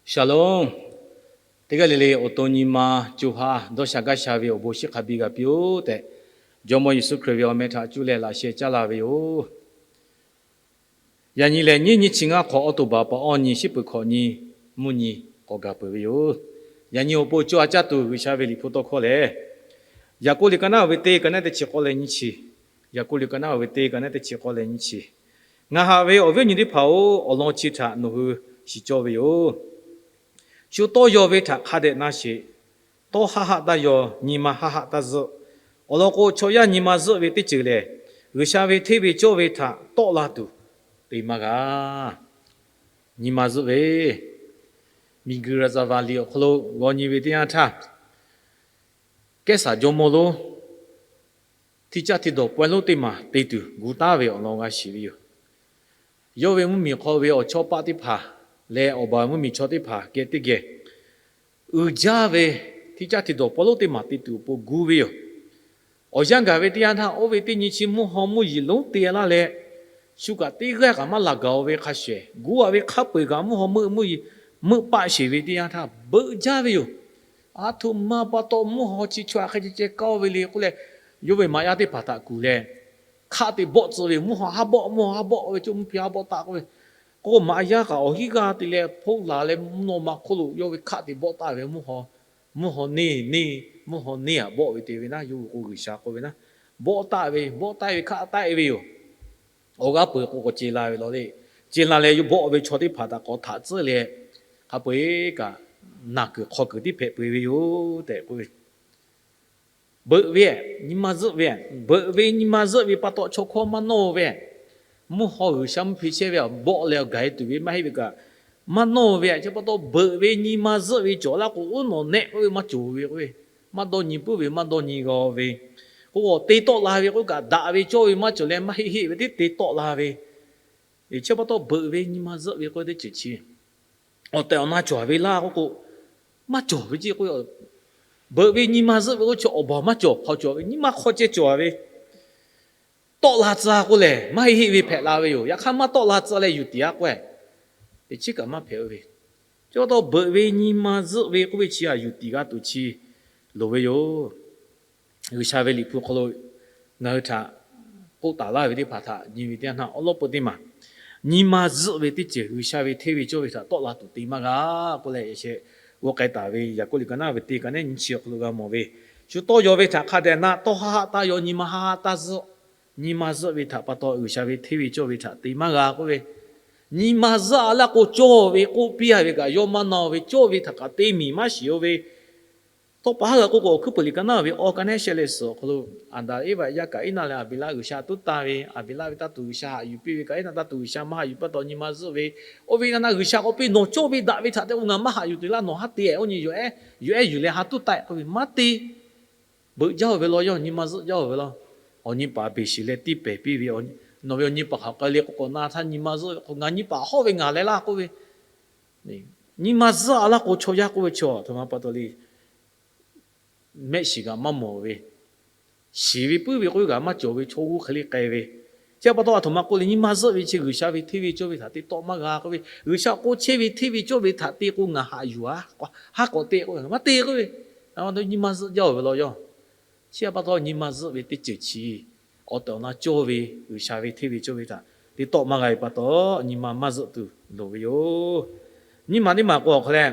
Shalom. Teˇ g'aˇ le le awˬ to nyi ma co ha dawˇ sha gaˇ sha ve awˬ bon shiˍ hk'a biˇ g'a piˇ-oˆ tehꞈ, Jawˇmawˇ Yeˍsuˆ Hkriꞈ ve awˬ meh htaꞈ cuˇ leh laꞈ sheh caˇ la ve yoˬ. Yaꞈ nyi lehˬ, nyiˇ nyiˇ chi ngaˇ hk'awꞈ awˬ to baˬ pa awˇ nyi shiˉ peuˬ hkawꞈ nyi mvuhˇ nyi k'awꞈ gaˬ peuˬ ve yoˬ. Yaꞈ nyi awˬ pon co ha caˇ tuˬ G'uiˬsha ve liꞈ hpu tawˇ hkawˇ lehˬ, Yaˍkoˆ liꞈ ka naˉ ve teˇ ka naˉ teˇ chi k'awˇ leh nyiˇ chi. Yaˍkoˆ liꞈ ka naˉ ve teˇ ka naˉ teˇ chi k'awˇ leh nyiˇ chi. Ngaˬ haꞈ ve awˬ viˉ awˬ nyi teˇ hpaˍ-oˬ, awˬ lawn chi htaꞈ nawˬ hui shiˍ cawˇ ve yoˬ. Shu tawˇ yaw ve htaꞈ hk'a dehꞈ na sheˍ. Tawˇ haˆ haˆ taˇ yaw, nyi ma haˆ haˆ taˇ zuhˆ. Awˬ lawn k'o, chaw yaˇ nyi ma zuhˆ ve teˇ ceuˬ lehˬ, G'uiˬsha ve hteˇ ve cawˇ ve htaꞈ tawˆ la tuˬ te maˇ g'a. Nyi ma zuhˆ ve, miˬguiˬ ရာဇဝင် liꞈ awˬ hk'aw lo g'aw nyi ve teˇ yanˇ htaˇ, Kehˉsaˍ jawˇmawˇ lonˉ hti caˆ hti dawˬ pawehˇ lonˉ teˇ maˬ te tuˬ gu taˉ ve awˬ lawn g'a shiˍ ve yoˬ. Yawˇ ve mvuhˇmiˬ hk'aw ve awˬ chawˇ paˆ teˇ hpaˍ leh awˬ baˬ mvuhˇmiˬ chaw teˇ hpaˍ geh teˇ geh uiˍ jaˇ ve hti caˆ hti dawˬ pawehˇ lonˉ teˇ maˬ te tuˬ awˬ pon gu ve yoˬ. Awˬ yanˇ gaˬ ve teˇ yanˇ htaˇ, oˇ ve teˇ nyi chi mvuhˇ haw mvuhˇ yeˬ lonˉ te laˇ leh, shu kaꞈ teˇ g'aˇ kaꞈ maˇ laˬ gaˬ-o ve hk'a shehˍ, gu-a ve hk'a peu-eˬ kaꞈ mvuhˇ haw meuˆ meuˆ yeˬ meuˆ paˆ sheˍ ve teˇ yanˇ htaˇ, beuꞈ jaˇ ve yoˬ. Aˬ htoꞈ ma pa taw mvuhˇ haw chi chaw hk'e ceh ceh kaˇ-o ve le k'oˆ leh, yawˇ ve maꞈ yaˇ teˇ hpaˍ htaꞈ kuˬ leh, hk'aˆ te bawˆ tcuh ve, mvuhˇ haw haˉ bawˆ, mvuhˇ haw haˉ bawˆ ve, co mvuhˇ hpe haˉ bawˆ taˆ k'oˆ ve. K'o, maꞈ yaˇ kaꞈ awˬ hinˉ g'aˇ te leh hpoˆ laˬ leh, mvuhˇ naw ma hk'oˆ lo yawˇ ve hk'aˆ te bawˆ taˆ ve mvuhˇ haw, mvuhˇ haw neˇ neˇ, mvuhˇ haw neˇ aꞈ bawˆ ve te ve naˉ, yawˇ hui k'o G'uiˬsha k'oˆ ve naˉ, bawˆ taˆ ve, bawˆ taˆ ve hk'aˆ taˆ ve yoˬ. Awˬ g'aˇ peuˬ k'o k'awꞈ ce la ve law le. Ce la leh, yawˇ bawˆ ve chaw teˇ hpaˍ htaꞈ k'awꞈ htaꞈ tcuhˉ leh, hk'a peu-eˬ kaꞈ naˬ kuiˬ hk'aw kuiˬ tiˉ hpehꞈ peu ve yoˬ tehꞈ k'oˆ ve. Beuꞈ ve, nyi ma zuhˆ ve, beuꞈ ve nyi ma zuhˆ ve pa taw chaw hkawˇ maˇ nawˇ ve, mvuhˇ haw G'uiˬsha mvuhˇ hpe chehˇ ve bawˆ leh awˬ gaˬ-e tuˬ ve maˇ heˆ ve kaꞈ, maˇ nawˇ ve, chi pa taw beuꞈ ve nyi ma zuhˆ ve cawˬ laˇ k'o, oˉ nawˬ nehˆ k'oˆ ve maˇ cawˬ ve k'oˆ ve, maˇ dawˇ nyi puiˉ ve maˇ dawˇ nyi g'a ve, k'o, te tawˆ la ve k'oˆ kaꞈ, daꞈ ve cawˇ ve maˇ cawˬ leh maˇ heˆ heˆ ve tiˉ te tawˆ la ve, chi pa taw beuꞈ ve nyi ma zuhˆ ve k'oˆ ve teˇ ceuˬ chi awˬ tehˬ awˬ na cawˬ ve laˇ k'oˆ k'o, maˇ cawˬ ve ce k'o, beuꞈ ve nyi ma zuhˆ ve k'oˆ chi awˬ baˬ maˇ cawˬ, hk'aw cawˬ ve, nyi ma hk'aw ceh cawˬ ve, tawˆ la tcuh k'oˆ lehˬ, maˇ heˆ heˆ ve hpehꞈ la ve yoˬ. Yaꞈ hk'aˇ maˇ tawˆ la tcuh leh yuˬ tiˍ-a k'o, teꞈ chiˉ kaꞈ maˇ hpehꞈ-o ve. Chi pa taw beuꞈ ve nyi ma zuhˆ ve k'oˆ ve chi htaꞈ yuˬ tiˍ g'a tuˬ chi loˍ ve yoˬ. G'uiˬsha ve liꞈ hpu hk'aw lo ngaˬ hui htaꞈ k'oˆ taˍ laˇ ve teˇ hpaˍ htaꞈ nyi ve teˇ yanˇ htaˇ, awˉ lawˉ peu teˇ maˬ nyi ma zuhˆ ve teˇ ceuˬ G'uiˬsha ve hteˇ ve cawˇ ve htaꞈ tawˆ la tuˬ te maˇ g'a k'oˆ leh, yaꞈ sheh g'aw k'ai taˍ ve Yaˍkoˆ liꞈ ka naˉ ve teˇ ka naˉ nyiˇ chi awˬ hk'aw lo g'a mawˬ ve, shu tawˇ yaw ve htaꞈ hk'a dehꞈ na, tawˇ haˆ haˆ taˇ yaw, nyi ma haˆ haˆ taˇ zuhˆ. Nyi ma zuhˆ ve htaꞈ pa taw G'uiˬsha ve hteˇ ve cawˇ ve htaꞈ te maˇ g'a k'oˆ ve, nyi ma zuhˆ-a laˇ k'o, cawˇ ve k'oˆ piˇ-a ve kaꞈ yawˇ maˇ na-o ve, cawˇ ve htaꞈ kaꞈ te miˬ maˇ shiˍ-o ve, tawˇ pa haˉ g'a k'oˆ k'o, awˬ hkuiˉ peuˬ liꞈ ka naˉ ve awˬ ka naˉ sheh leh suhˍ awˬ hk'aw lo, Aˍdanˍ Eˇvaꞈ yaˇ kaꞈ Eˇnaˆ leh Aˍbeˍlaˆ G'uiˬsha tuˉ tanˇ ve, Aˍbeˍlaˆ ve taˇ tuˬ G'uiˬsha haꞈ yuˬ piˇ ve kaꞈ, Eˇnaˆ taˇ tuˬ G'uiˬsha maˇ haꞈ yuˬ pa taw nyi ma zuhˆ ve, oˇ ve na na G'uiˬsha k'awꞈ piˇ, nawˬ cawˇ ve daꞈ ve htaꞈ te k'o ngaˬ maˇ haꞈ yuˬ tuˬ laˇ, nawˬ haˉ te-e, oˇ nyi yoˬ-ehˉ, yoˬ-ehˉ yuˬ leh ha tuˉ taˆ-e k'oˆ ve maˇ te. Beuꞈ jaˇ-oˬ ve law, yawˇ nyi ma zuhˆ jaˇ-oˬ ve law. Awˬ nyi paˍ beˬ shiˍ leh tiˇ pehˍ piˇ ve, nawˬ ve awˬ nyi paˍ hk'aˬ k'ai le k'o, k'awꞈ na htaˇ nyi ma zuhˆ ve k'o, ngaˬ nyi paˍ hawˉ ve ngaˬ leh laˇ k'oˆ ve, nyi ma zuhˆ-a laˇ k'o, chaw yaˇ k'oˆ ve chaw aˬ htoꞈ ma pa taw le. Mehˆ shiˍ kaꞈ maˇ mawˬ ve, shiˍ ve puiˉ ve k'oˆ ve kaꞈ maˇ cawˬ ve chaw g'uˇ hk'e le k'ai ve, chi pa taw aˬ htoꞈ ma k'oˆ le, nyi ma zuhˆ ve chi G'uiˬsha ve hteˇ ve cawˇ ve htaꞈ te tawˆ maˇ g'a k'oˆ ve, G'uiˬsha k'oˆ chehˇ ve hteˇ ve cawˇ ve htaꞈ te k'o ngaˬ haꞈ yuˬ-a, haˉ k'awꞈ te k'oˆ ve, maˇ te k'oˆ ve, nyi ma zuhˆ jaˇ-oˬ ve law yawˇ. Chi pa taw nyi ma zuhˆ ve teˇ ceuˬ chi awˬ tehˬ awˬ na cawˇ ve G'uiˬsha ve hteˇ ve cawˇ ve htaꞈ te tawˆ maˇ g'a ve pa taw, nyi ma maˇ zuhˆ tuˬ loˍ ve yoˬ. Nyiˇ maˬ teˇ maˬ k'o awˬ hk'aw leh,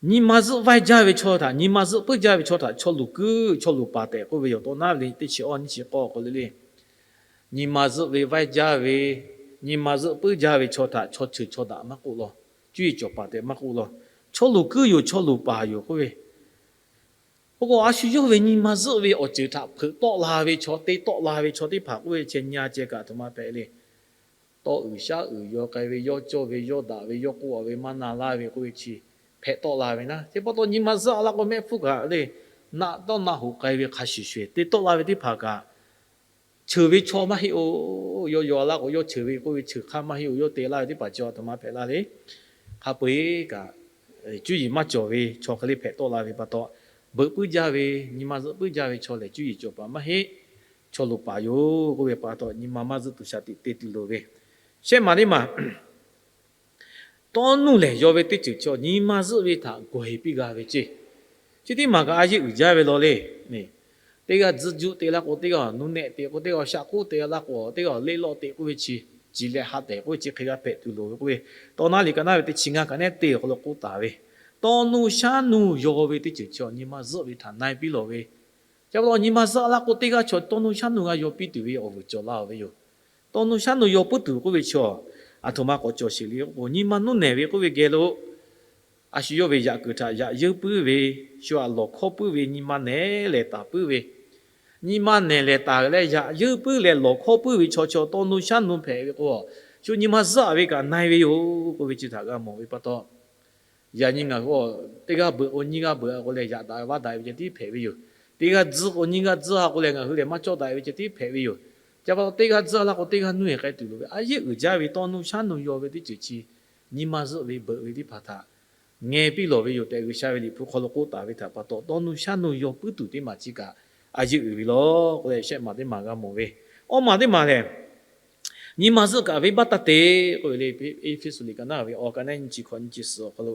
nyi ma zuhˆ vaiˇ jaˇ ve chaw htaꞈ, nyi ma zuhˆ puiˉ jaˇ ve chaw htaꞈ chaw luˬ kuiˉ, chaw luˬ paˍ tehꞈ k'oˆ ve yoˬ. Tawˇ naˉ ve teˇ chi awˇ nyiˇ chi k'awˇ k'o le le, nyi ma zuhˆ ve vaiˇ jaˇ ve, nyi ma zuhˆ puiˉ jaˇ ve chaw htaꞈ chaw ceuˬ chaw daꞈ maˇ k'oˆ law, cuˇ yiˍ cawˬ paˍ tehꞈ maˇ k'oˆ law, chaw luˬ kuiˉ yoˬ, chaw luˬ paˍ yoˬ k'oˆ ve, k'o k'o, a shu yawˇ ve nyi ma zuhˆ ve awˬ ceuˬ htaꞈ hpeuꞈ tawˆ la ve chaw, te tawˆ la ve chaw teˇ hpaˍ k'oˆ ve chi nyi-a ceh kaꞈ aˬ htoꞈ ma hpehꞈ le. Tawˇ uiˍ shaˉ uiˍ yaw k'ai ve, yawˇ cawˇ ve, yawˇ daꞈ ve, yawˇ k'oˆ-a ve maˇ na laˇ ve k'oˆ ve chi hpehꞈ tawˆ la ve naˉ. Chi pa taw nyi ma zuhˆ-a laˇ k'o, mehˆ hpfuhˇ kaꞈ le, naˆ tawˇ naˆ hoꞈ k'ai ve hk'a shuˍ shuˍ te tawˆ la ve teˇ hpaˍ kaꞈ, cheuˬ ve chaw maˇ heˆ-oˬ. Yawˇ yaw-a laˇ k'o, yawˇ cheuˬ ve k'oˆ ve cheuˬ hk'aˇ maˇ heˆ-oˬ. Yawˇ te laˇ ve teˇ hpaˍ chi aˬ htoꞈ ma hpehꞈ laˇ le. Hk'a peu-eˬ kaꞈ, cuˇ yiˍ maˇ cawˬ ve chaw hk'e le hpehꞈ tawˆ la ve pa taw, beuꞈ puiˉ jaˇ ve, nyi ma zuhˆ puiˉ jaˇ ve chaw lehˬ cuˇ yiˍ cawˬ paˍ maˇ heˆ. Chaw luˬ paˍ yoˬ k'oˆ ve pa taw, nyi ma maˇ zuhˆ tuˬ shaˍ tiꞈ te tuˬ loˍ ve. Shehˆ maˬ teˇ maˬ Tawˇ nuˇ lehˬ yaw ve teˇ ceuˬ chi nyi ma zuhˆ ve htaꞈ gawˬ heˍ piˇ g'a ve ceˇ. Chi teˇ maˬ kaꞈ a yeˇ uiˍ jaˇ ve law le. Teˇ g'aˇ tzuhˇ juˆ te la k'o, teˇ g'aˇ nuˇ nehˆ te k'o, teˇ g'aˇ shaꞈ k'oˆ te la k'o, teˇ g'aˇ leˆ lawˆ te k'oˆ ve chi, ciˬ leh ha tehˬ k'oˆ ve chi hk'e g'a hpehꞈ tuˬ loˍ ve k'oˆ ve, tawˇ naˉ liꞈ ka naˉ ve teˇ chi ngaˇ ka naˉ te awˬ hk'aw lo k'oˆ taˍ ve, tawˇ nuˇ shaˉ nuˇ yaw ve teˇ ceuˬ chi nyi ma zuhˆ ve htaꞈ na e piˇ lawˬ ve. Chi pa taw nyi ma zuhˆ la k'o, teˇ g'aˇ chaw tawˇ nuˇ shaˉ nuˇ g'a yaw piˇ tuˬ ve awˬ vuiˬ cawˬ la ve yoˬ. Tawˇ nuˇ shaˉ nuˇ yaw puiˉ tuˬ k'oˆ ve chi, aˬ htoꞈ ma k'awꞈ cawˬ sheˍ le k'o, nyi ma nuˇ nehˬ ve k'oˆ ve geh lo, a shu yawˇ ve yaꞈ kuiˬ htaꞈ yaꞈ yeunˇ puiˉ ve, shu aꞈ lawˬ hkawˇ puiˉ ve, nyi ma nehˬ lehˬ taˍ puiˉ ve, nyi ma nehˬ lehˬ taˍ leh yaꞈ yeunˇ puiˉ leh lawˬ hkawˇ puiˉ ve chaw chaw tawˇ nuˇ shaˉ nuˇ hpehꞈ ve k'o, shu nyi ma zuhˆ ve kaꞈ na e ve yoˬ k'oˆ ve chi htaꞈ g'a mawˬ ve pa taw, yaꞈ nyi ngaˬ hui teˇ g'aˇ beuꞈ k'o nyiˇ g'aˇ beuꞈ k'o leh yaꞈ daꞈ ve vaˇ daꞈ ve ceh tiˉ hpehꞈ ve yoˬ. Teˇ g'aˇ tzuhˇ k'o nyiˇ g'aˇ tzuhˇ a k'o leh ngaˬ hui lehˬ maˇ cawˇ daꞈ ve ceh tiˉ hpehꞈ ve yoˬ. Chi pa taw teˇ g'aˇ tzuhˇ a la k'o teˇ g'aˇ nuˇ e k'ai tuˬ loˍ ve, a yeˇ uiˍ jaˇ ve tawˇ nuˇ shaˉ nuˇ yaw ve teˇ ceuˬ chi nyi ma zuhˆ ve beuꞈ ve teˇ hpaˍ htaꞈ ngeh piˇ lawˬ ve yoˬ tehꞈ, G'uiˬsha ve Liꞈ hpu hk'aw lo k'oˆ taˍ ve htaꞈ pa taw, tawˇ nuˇ shaˉ nuˇ yaw puiˉ tuˬ teˇ maˬ chi kaꞈ a yeˇ uiˍ ve law k'oˆ leh shehˆ maˬ teˇ maˬ g'a mawˬ ve. Awˇ maˬ teˇ maˬ lehˬ, nyi ma zuhˆ kaꞈ venˇbaˆ taˇ te k'oˆ ve le. Eˇfeˇsuꞈ liꞈ ka naˉ ve awˬ ka naˉ nyiˇ chi hkawꞈ nyiˇ chi suhˍ awˬ hk'aw lo,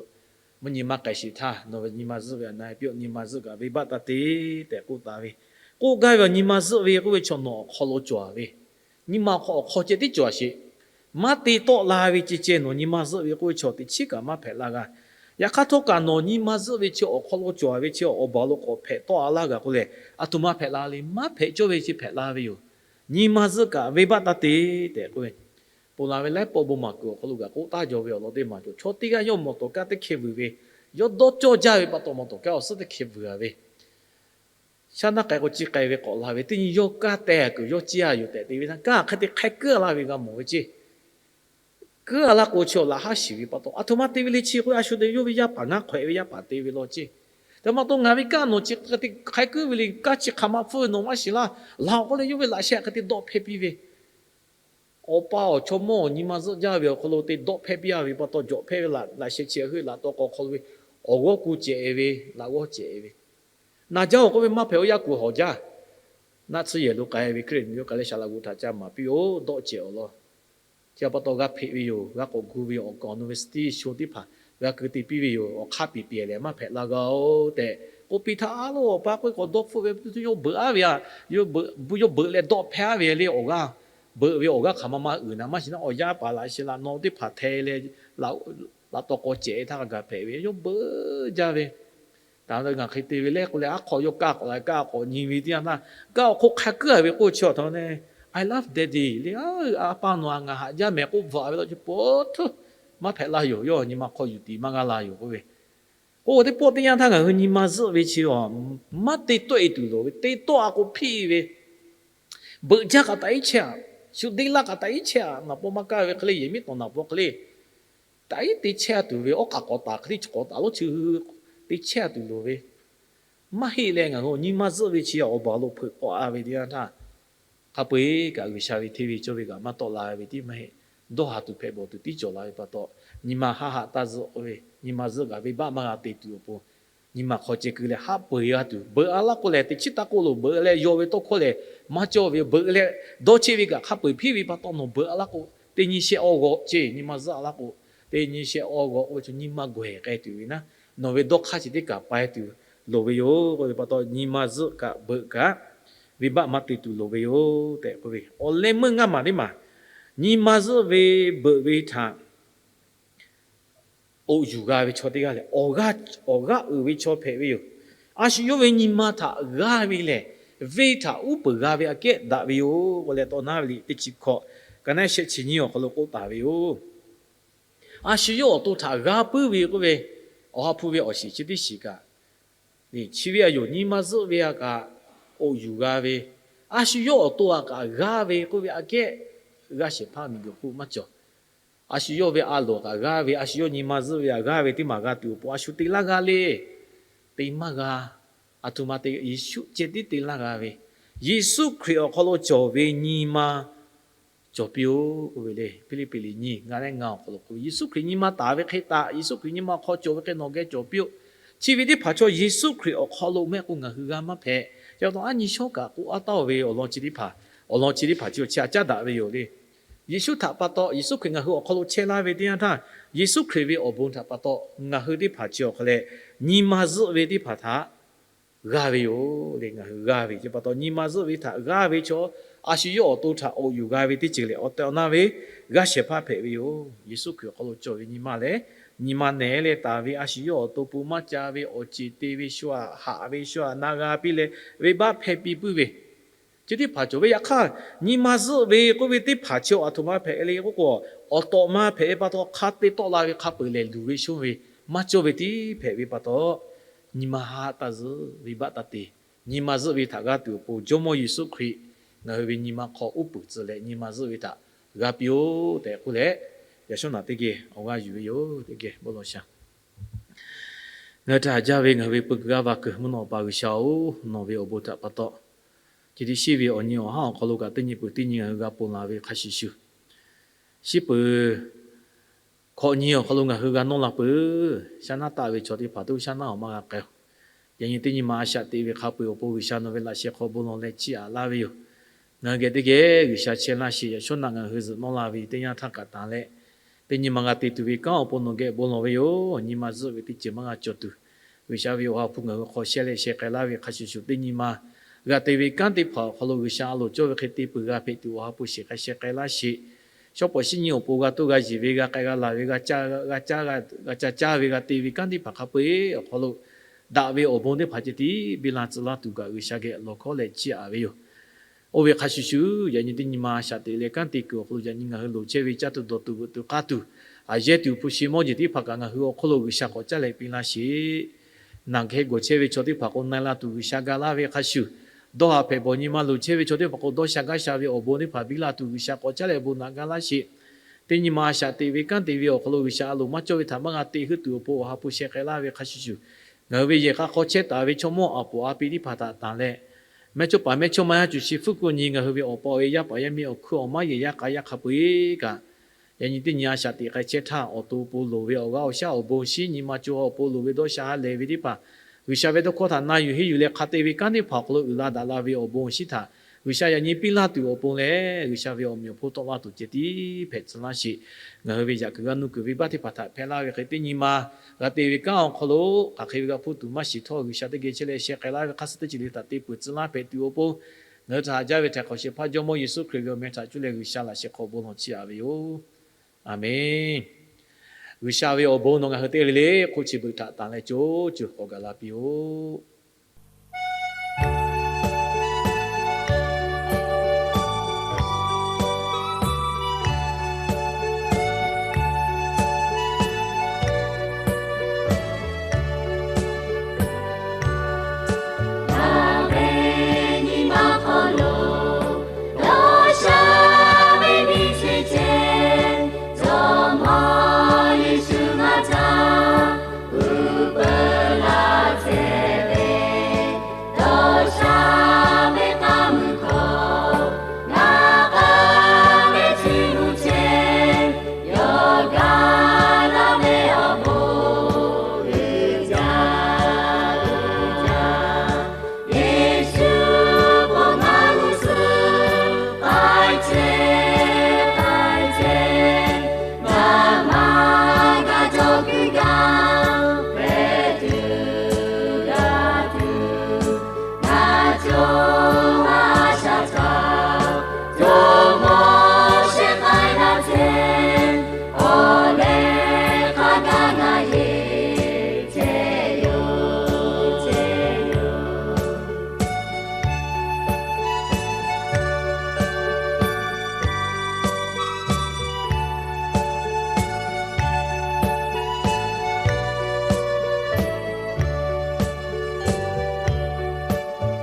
mvuhˇ nyi ma k'ai sheˍ htaˇ nawˬ ve nyi ma zuhˆ ve a na e piˇ-oˆ. Nyi ma zuhˆ kaꞈ venˇbaˆ taˇ te tehꞈ k'oˆ taˍ ve. K'oˆ gaˇ ve awˬ nyi ma zuhˆ ve k'oˆ ve chaw nawˬ awˬ hk'aw lo cawˬ ve, nyi ma awˬ hk'aw awˬ hk'aw ceh tiˉ cawˬ sheˍ. Maˇ te tawˆ la ve ceh ceh nawˬ nyi ma zuhˆ ve k'oˆ ve chaw teꞈ chiˉ kaꞈ maˇ hpehꞈ la g'a. Yaꞈ hk'aˇ htawˇ kaꞈ nawˬ nyi ma zuhˆ ve chi awˬ hk'aw lo cawˬ ve chi awˬ baˬ lo k'awꞈ hpehꞈ tawˆ a laˇ g'a k'o lehˬ, aˬ htoꞈ ma hpehꞈ la le. Maˇ hpehꞈ cawˇ ve chi hpehꞈ la ve yoˬ. Nyi ma zuhˆ kaꞈ venˇbaˆ taˇ te tehꞈ k'oˆ ve, ponˬ laˬ ve laiˉ pawˆ bon maˍ kuiˬ awˬ hk'aw lo kaꞈ k'oˆ taˍ jaw ve awˬ lawn teˇ maˬ cawˬ. Chaw teˇ g'aˇ yawˇ mawˬ tawˍ kaˇ teˇ hkeh vuiˬ ve, yawˇ dawˇ cawˇ jaˇ ve pa taw mawˬ tawˍ kaˇ awˬ suhˉ teˇ hkeh vuiˬ a ve, shaˉ naˆ k'ai k'o ciˇ k'ai ve k'awꞈ la ve, teˇ nyi yawˇ kaˇ teh kuiˬ yawˇ ciˇ a yoˬ tehꞈ te ve htaˇ, kaˇ hk'e te hk'ai kuiˉ a laˇ ve g'a mawˬ ve ceˇ. Kuiˉ a laˇ k'o chi awˬ laꞈ haˉ shiˍ ve pa taw, aˬ htoꞈ ma te ve le chi k'oˆ a shu te yawˇ ve yaˇ paˍ ngaˇ hk'awehꞈ ve yaˇ paˍ te ve law ceˇ. Hk'e ma taw ngaˬ ve kaˇ nawˬ chi hk'e te hk'ai kuiˉ ve le, kaˇ chi hk'aˬ ma hpfuhˇ ve nawˬ maˇ shiˍ laˇ. Laˬ awˬ k'oˆ leh yawˇ ve laꞈ sheh hk'e te dawˆ hpehˇ piˇ ve, awˬ pa awˬ chaw mawˇ awˬ nyi ma zuhˆ jaˇ ve awˬ hk'aw lo te dawˆ hpehˇ piˇ a ve pa taw, jawꞈ hpehˇ ve laꞈ sheh chi hk'e laꞈ taw k'aw hk'aw lo ve, awˬ g'awˇ ku cehˬ ve, laꞈ g'awˇ cehˬ ve, naˬ jaˇ awˬ k'oˆ ve maˇ hpehꞈ oˇ yaˇ kuˬ hawˬ jaˇ. Naˆ tsuhˇ yehˬ lo k'ai ve Hkriꞈ yaˇ k'ai leh shaˍ laꞈ g'oꞈ htaꞈ ca maˍ piˇ-oˆ. Dawˆ cehˬ awˬ lawn chi pa taw g'a hpeꞈ ve yoˬ. G'a k'awꞈ gu ve awˬ kaˍ awˬ nu ve suhˉ tiˉ sho teˇ hpaˍ g'a keu te piˇ ve yoˬ. Awˬ hk'aˇ piˍ piˍ lehˬ maˇ hpehꞈ la g'a-oˬ tehꞈ k'oˆ piˇ htaˇ, a loˉ awˬ pa k'oˆ ve k'awꞈ dawˇ hpfuhˆ ve, yawˇ beuꞈ a ve a, yawˇ beuꞈ bvuhꞈ, yawˇ beuꞈ leh dawˆ hpehˇ a ve le awˬ g'aˇ. Beuꞈ ve awˬ g'aˇ hk'aˬ ma ma uiˍ naˍ maˇ shiˍ naˉ, awˬ yaˇ paˍ laꞈ sheh laꞈ naw teˇ hpaˍ hte leh, laꞈ taw k'aw cehˬ htaˇ g'a gaˬ hpehꞈ ve, yawˇ beuꞈ jaˇ ve. Taˍ ngaˬ hk'e te ve leh k'oˆ leh, aˉ hk'aw yawˇ kaˇ k'awꞈ la, kaˇ k'awꞈ nyi ve teˇ yanˇ htaˇ, kaˇ awˬ hk'oˆ hk'a kuiˉ a ve k'oˆ chi awˬ htaꞈ ne, I love daddy le, a pa nawˬ a ngaˬ haꞈ jaˇ mehˍ k'oˆ bvuhꞈ a ve law chi pa taw, maˇ hpehꞈ la yoˬ. Yawˇ nyi ma hk'aw yuˬ tiˍ maˇ g'a la yoˬ k'oˆ ve. K'o teˇ pawˆ teˇ yanˇ htaˇ ngaˬ hui nyi ma zuhˆ ve chi a, maˇ te tawˆ e tuˬ loˍ ve, te tawˆ a k'o hpiˇ ve, beuꞈ jaˇ kaꞈ taꞈ iˉ chehˇ a, shu deˇ laˇ kaꞈ taꞈ iˉ chehˇ a, naˍ paw maˇ kaˇ ve hk'e le, yehˬ miˉ tawˍ naˍ paw hk'e le, taꞈ iˉ te chehˇ a tuˬ ve, awˉ k'aꞈ k'awꞈ taˍ hk'e le, chi k'awꞈ taˍ lo chi te chehˇ a tuˬ loˍ ve, maˇ heˆ leh ngaˬ hui nyi ma zuhˆ ve chi awˬ baˬ lo hpeuꞈ k'awꞈ a ve teˇ yanˇ htaˇ, hk'a peu-eˬ kaꞈ G'uiˬsha ve hteˇ ve cawˇ ve kaꞈ maˇ tawˆ la ve tiˉ maˇ heˆ. Dawˇ haˍ tuˬ hpehꞈ bawˬ tuˬ tiˉ cawˬ la ve pa taw, nyi ma haˆ haꞈ taˇ zuhˆ k'oˆ ve, nyi ma zuhˆ kaꞈ venˇbaˆ maˇ g'a te tuˬ awˬ pon, nyi ma hk'aw ceh keu leh haˆ peu-eˬ g'a tuˬ, beuꞈ a laˇ k'oˆ leh teꞈ chiˉ taˇ k'oˆ loˬ, beuꞈ leh yaw ve tawˇ hkawˇ lehˬ maˇ cawˇ ve, beuꞈ leh dawˇ cheˆ ve kaꞈ hk'a peu-eˬ hpiˇ ve pa taw nawˬ beuꞈ a laˇ k'o, teˇ nyi shehˆ awˇ g'awꞈ ceˇ, nyi ma zuhˆ a laˇ k'o, teˇ nyi shehˆ awˇ g'awꞈ k'oˆ ve chaw nyi ma gawˬ hehˍ k'ai tuˬ ve naˉ, nawˬ ve dawˇ hk'aˇ chi teˇ kaꞈ pai tuˬ loˍ ve yoˬ k'oˆ ve pa taw, nyi ma zuhˆ kaꞈ beuꞈ kaꞈ venˇbaˆ maˇ te tuˬ loˍ ve yoˬ tehꞈ k'oˆ ve. Awˬ leh meuˇ ngaˇ maˬ teˇ maˬ, nyi ma zuhˆ ve beuꞈ ve htaꞈ oꞈ yuˬ g'a ve chaw teˇ g'aˇ lehˬ, awˬ g'aˇ uiˍ ve chaw hpehꞈ ve yoˬ. A shu yawˇ ve nyi ma htaꞈ g'aˇ ve lehˬ, venˇ htaꞈ uˉ peunˍ g'a ve aꞈ kehˉ daꞈ ve yoˬ k'oˆ leh tawˇ naˉ ve liꞈ teˇ chi hkawꞈ, ka naˉ shehˆ chi nyiˇ awˬ hk'aw lo k'oˆ taˍ ve yoˬ. A shu yawˇ awˬ to htaꞈ g'a puiˉ ve k'oˆ ve, awˬ ha hpu ve awˬ shiˍ chi teˇ shiˍ kaꞈ, chi ve a yoˬ, nyi ma zuhˆ ve a kaꞈ oꞈ yuˬ g'a ve, a shu yawˇ awˬ to a kaꞈ g'aˇ ve k'oˆ ve aꞈ kehˉ g'aˇ shehˍ hpaˇ miˬguiˬ hk'oˆ maˇ cawˬ. A shu yawˇ ve a loˍ kaꞈ g'aˇ ve, a shu yawˇ nyi ma zuhˆ ve a g'aˇ ve teˇ maˬ g'a tuˬ awˬ pon a shu te laˇ g'a le. Te maˇ g'a. Aˬ htoꞈ ma te, Yeˍsuˆ ceh tiˉ te laˇ g'a ve, Yeˍsuˆ Hkriꞈ awˬ hk'aw lo cawˬ ve nyi ma cawˬ piˇ-oˆ k'oˆ ve le. Hpiˇliˇpiˆ liꞈ nyiˇ, ngaˇ leh ngaˇ awˬ hk'aw lo k'oˆ ve, Yeˍsuˆ Hkriꞈ nyi ma taˍ ve hk'e taꞈ, Yeˍsuˆ Hkriꞈ nyi ma hk'aw cawˬ ve hk'e nawˬ geh cawˬ piˇ-oˆ. Chi ve teˇ hpaˍ chaw Yeˍsuˆ Hkriꞈ awˬ hk'aw lo mehˆ k'o ngaˬ hui g'a maˇ hpehꞈ. Chi pa taw aˉ nyi shawˉ kaꞈ k'oˆ a taˍ-oˬ ve awˬ lawn chi teˇ hpaˍ, awˬ lawn chi teˇ hpaˍ chi awˬ chi a caˉ daꞈ ve yoˬ le. Yeˍsuˆ htaꞈ pa taw, Yeˍsuˆ Hkriꞈ ngaˬ hui awˬ hk'aw lo chehˇ laˇ ve teˇ yanˇ htaˇ, Yeˍsuˆ Hkriꞈ ve awˬ bon htaꞈ pa taw ngaˬ hui teˇ hpaˍ chi awˬ hk'a leh nyi ma zuhˆ ve teˇ hpaˍ htaꞈ g'aˇ ve yoˬ le. Ngaˬ hui g'aˇ ve chi pa taw nyi ma zuhˆ ve htaꞈ g'aˇ ve chaw, a shu yawˇ awˬ to htaꞈ awˬ yuˬ g'a ve teˇ ceuˬ lehˬ, awˬ tehˬ awˬ na ve g'aˇ shehˍ hpaˇ hpehꞈ ve yoˬ. Yeˍsuˆ Hkriꞈ awˬ hk'aw lo cawˬ ve nyi ma lehˬ, nyi ma nehˬ leh taˍ ve a shu yawˇ awˬ to pon maˇ ca ve awˬ ceˬ te ve shu aꞈ, haꞈ ve shu aꞈ na g'a piˇ leh, venˇbaˆ hpehˇ piˇ puiˉ ve chi teˇ hpaˍ cawˬ ve. Yaꞈ hk'aˇ, nyi ma zuhˆ ve k'oˆ ve teˇ hpaˍ chi a htoꞈ ma hpehꞈ le k'oˆ k'o, awˬ tawꞈ ma hpehꞈ ve pa taw hk'a te tawˆ la ve hk'a peu-eˬ lehˬ luˬ ve shonˇ ve maˇ cawˇ ve tiˉ hpehꞈ ve pa taw, nyi ma haꞈ taˇ zuhˆ, venˇbaˆ taˇ te. Nyi ma zuhˆ ve htaꞈ g'aˇ tuˬ awˬ pon Jawˇmawˇ Yeˍsuˆ Hkriꞈ ngaˬ hui ve nyi ma hk'aw uˉ peunˍ tcuh leh nyi ma zuhˆ ve htaꞈ g'a piˇ-oˆ tehꞈ k'oˆ leh, yaꞈ shawˉ naꞈ teˇ geh awˬ g'aˇ yuˬ ve yoˬ. Teˇ geh bon lawˬ sha. Ngaˬ hui htaꞈ haꞈ jaˇ ve ngaˬ hui ve peu kuiˬ g'aˇ va kuiˬ mvuhˇ naw pa G'uiˬsha-oˬ, nawˬ ve awˬ bon htaꞈ pa taw, chi teˇ shiˉ ve awˬ nyi awˬ haˉ awˬ hk'aw lo kaꞈ teˇ nyi peuˬ teˇ nyi ngaˬ hui g'a ponˬ laˬ ve hk'a shuˍ shuˍ, shiˉ peuˬ hkawꞈ nyi awˬ hk'aw lo ngaˬ hui g'a nawˇ la peuˬ. Shaˉ naˉ taˆ ve chaw teˇ hpaˍ toˇ shaˉ naˉ awˬ maˇ g'a k'ai-oˬ. Yaꞈ nyi teˇ nyi ma a shaꞈ teꞈ ve hk'a peu-eˬ awˬ pon G'uiˬsha nawˬ ve laꞈ sheh hk'aw bon lawˬ leh chiˇ aꞈ laˇ ve yoˬ. Ngaˬ hui geh teˇ geh G'uiˬsha chehˇ laˇ sheˍ. Yaꞈ shawˉ naꞈ ngaˬ hui zuhꞈ nawˇ la ve teˇ yanˇ htaˇ kaꞈ tanˬ leh, teˇ nyi ma g'a te tuˬ ve kanˉ awˬ pon nawˬ geh bon lawˬ ve yoˬ. Nyi ma zuhˆ ve teˇ ceuˬ maˇ g'a cawˬ tuˬ, G'uiˬsha ve awˬ ha hpu ngaˬ hui hk'aw shehˇ leh sheh k'ai laˇ ve hk'a shuˍ shuˍ, teˇ nyi ma g'a te ve kanˉ teˇ hpaˍ awˬ hk'aw lo G'uiˬsha a loˍ cawˇ ve hk'e te peuˬ g'a hpehꞈ tuˬ awˬ ha hpu shiˍ k'ai sheh k'ai laˇ sheˍ. Shawˉ pawˍ shiˉ nyi awˬ pon g'a toˇ g'a yeˬ ve, g'a k'ai g'a laˬ ve, g'a ca caˇ ve, g'a te ve kanˉ teˇ hpaˍ hk'a peu-eˬ awˬ hk'aw lo daꞈ ve awˬ bon teˇ hpaˍ ceh tiˉ biˇ laˇ tcuh laˇ tuˬ kaꞈ G'uiˬsha geh lawˬ hkawˉ leh chiˇ aꞈ ve yoˬ. Oˇ ve hk'a shuˍ shuˍ, yaꞈ nyi teˇ nyi ma a shaꞈ teꞈ leh kanˉ te kuiˬ awˬ hk'aw lo yaꞈ nyi ngaˬ hui loˍ chehˇ ve caˇ tuˬ dawˬ tuˬ veuꞈ tuˬ k'aˇ tuˬ, aˬ yehˇ tuˬ hpu shi mawˇ jeˬ teˇ hpaˍ kaꞈ ngaˬ hui awˬ hk'oˆ lo G'uiˬsha k'awꞈ caˉ leh piˇ laˇ sheˍ. Naˬ hk'e gawˬ chehˇ ve chaw teˇ hpaˍ k'o na-e la tuˬ G'uiˬsha ga laˇ ve hk'a shuˍ, dawˇ haˍ hpehꞈ bawˬ nyi ma loˍ chehˇ ve chaw teˇ hpaˍ k'o dawˇ sha gaˇ sha ve awˬ bon teˇ hpaˍ biˇ laˇ tuˬ G'uiˬsha k'awꞈ caˉ leh bon naꞈ gaˇ laˇ sheˍ. Teˇ nyi ma a shaꞈ teꞈ ve kanˉ te ve awˬ hk'aw lo G'uiˬsha a loˍ maˇ cawˇ ve htaꞈ maˇ g'a te heuˆ tuˬ awˬ pon awˬ ha hpu sheh k'ai laˇ ve hk'a shuˍ shuˍ, ngaˬ hui ve yehˬ k'a hk'aw chehˇ taˍ ve chaw mawˇ aˬ poˍ a pi teˇ hpaˍ htaꞈ tanˬ leh, mehˇchawˇpaˍ mehˇchawˇma yaˇ cuˬ shi hpfuhˇ kuˆ nyi ngaˬ hui ve awˬ pa awˬ e yaˇ paˍ yaˇ miˇ awˬ hkuiˇ awˬ maˉ yehˬ yaˇ k'a yaˇ hk'a peu-eˬ kaꞈ, yaꞈ nyi teˇ nyi a shaꞈ teꞈ k'ai chehˇ htaˇ, awˬ to awˬ pon loˍ ve awˬ g'aˇ awˬ shaˉ awˬ bon shinˉ nyi ma co ha awˬ pon loˍ ve dawˇ sha ha lehˬ ve teˇ hpaˍ, G'uiˬsha ve tawˇ hkawˇ htaꞈ na yuˬ henˇ yuˬ leh hk'a te ve kanˉ teˇ hpaˍ awˬ hk'aw lo uiˍ la daꞈ la ve awˬ bon awˬ shinˉ htaꞈ G'uiˬsha yaꞈ nyi piˇ laˇ tuˬ awˬ pon leh, G'uiˬsha ve awˬ meꞈ awˬ hponˇ tawˆ laˇ tuˬ ceh tiˉ hpehꞈ tcuh laˇ sheˍ. Ngaˬ hui ve yaꞈ kuiˬ g'a nuˇ kuiˬ venˇbaˆ teˇ hpaˍ htaꞈ hpehˇ laˇ ve hk'e teˇ nyi ma g'a te ve kanˉ awˬ hk'aw lo hk'aˬ hk'e ve g'a hpuˇ tuˬ maˇ shiˍ htawˇ, G'uiˬsha teˇ geh chehˇ leh sheh k'ai laˇ ve hk'a suh teˇ ceuˬ le htaꞈ te peuˬ tcuh laˇ hpehꞈ tuˬ awˬ pon, ngaˬ hui htaꞈ haꞈ jaˇ ve htaꞈ hk'awꞈ shehˍ hpaˇ Jawˇmawˇ Yeˍsuˆ Hkriꞈ ve awˬ meh htaꞈ cuˇ leh G'uiˬsha laꞈ sheh hk'aw bon lawˬ chiˇ aꞈ ve yoˬ. Aˬmenˍ. G'uiˬsha ve awˬ bon nawˬ ngaˬ hui teˇ g'aˇ le le hk'oˆ chi beuꞈ htaꞈ tanˬ leh co co k'awꞈ gaˬ la piˇ-oˆ.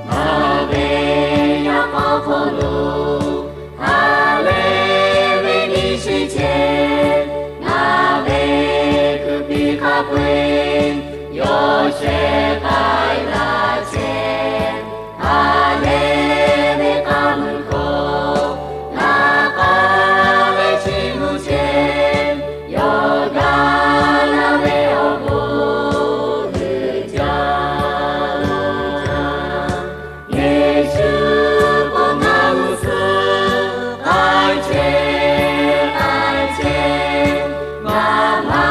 Ngaˬ ve yaꞈ k'aw hk'aw lo ha lehˬ ve nyi shi ceh, ngaˬ ve kuiˬ piˇ hk'a peu-eˬ yawˇ sheh k'ai laˇ chehˇ. Ha lehˬ ve k'aˇ mui hk'aw ngaˬ k'aˇ ve chi mui chehˇ, yawˇ gaˬ la ve awˬ bon uiˍ jaˇ. Yeˍsuˆ k'o ngaˬ g'uˇ suhˍ k'ai chehˇ k'ai chehˇ, ngaˬ ma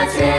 tcuh